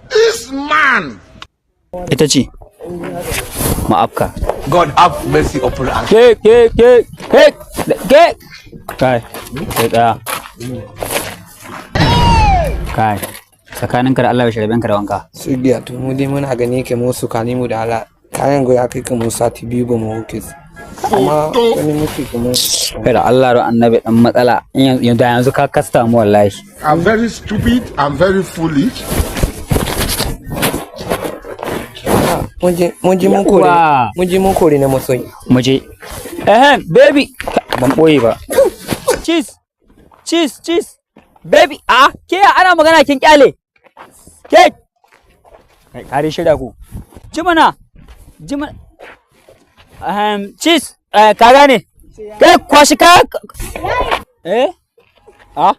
This man. Ita ce ma'afka. God have mercy upon us. Ke, ke, ke, ke, ke, kai, kai, tsaya. Kai, tsakaninka da Allah, yaushe rabenka da wanka? Su biya. To, mu dai muna gani kamar su kani mu da hala kayan go ya kai kamar sati 2 ba mu wanke su, amma gani muke kamar Kai, da Allah ran Annabi, dan matsala. In yanzu da yanzu ka kasta mu, wallahi. I'm very stupid. I'm very foolish. Mun je mun kore. Yawwa. Mun je mun kore na masoyi. Mu je. Ehem, baby, ban boye ba. Cheese, cheese, cheese, baby. A ke, ana magana kin kyale. Ke, kai, kare shirya ku. Jimana, jimana. Ehem, cheese. Eh, ka gane? Kai, kwashi ka. Eh, a